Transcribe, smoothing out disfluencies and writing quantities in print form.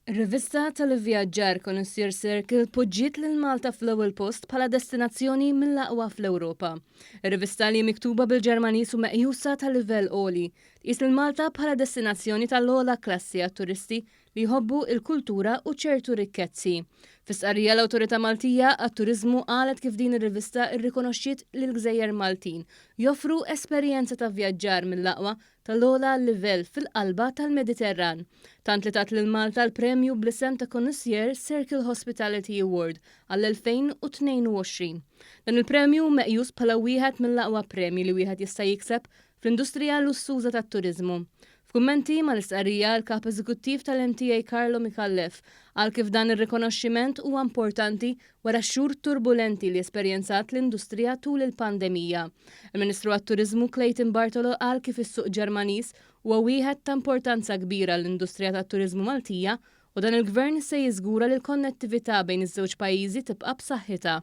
Ir-rivista tal-ivvjaġġar Connoisseur Circle poġġiet lil Malta fl-ewwel post bħala destinazzjoni mill-aqwa fl-Ewropa. Ir-rivista li miktuba bil-Ġermaniż u meqjusa ta' livell għoli, tqis lil Malta bħala destinazzjoni tal-ogħla klassi għat-turisti li jħobbu il-kultura u ċertu rikkezzi. Fi stqarrija l-Awtorità Maltija għat-Turiżmu qalet kif din ir-rivista rrikonoxxiet li l-Gżejjer Maltin joffru esperjenza ta' vjaġġar mill-aqwa tal-ogħla livell fil-qalba tal-Mediterran. Tant li tat lil Malta l-premju bl-isem ta' Connoisseur Circle Hospitality Award għall-2022. Dan il-premju meqjus bħala wieħed mill-aqwa premji li wieħed jista' jikseb fl-industrija lussuża tat-turiżmu. F'kummenti mal-istqarrija, l-kap eżekuttiv tal-MTA Carlo Micallef qal kif dan ir-rikonoxximent huwa importanti wara xhur turbulenti li esperjenzat l-industrija tul il-pandemija. Il-Ministru għat-Turiżmu Clayton Bartolo qal kif is-suq Ġermaniż huwa wieħed ta' importanza kbira l-industrija tat-turiżmu Maltija u dan il-gvern se jiżgura li l-konnettività bejn iż-żewġ pajjiżi tibqa' b'saħħitha.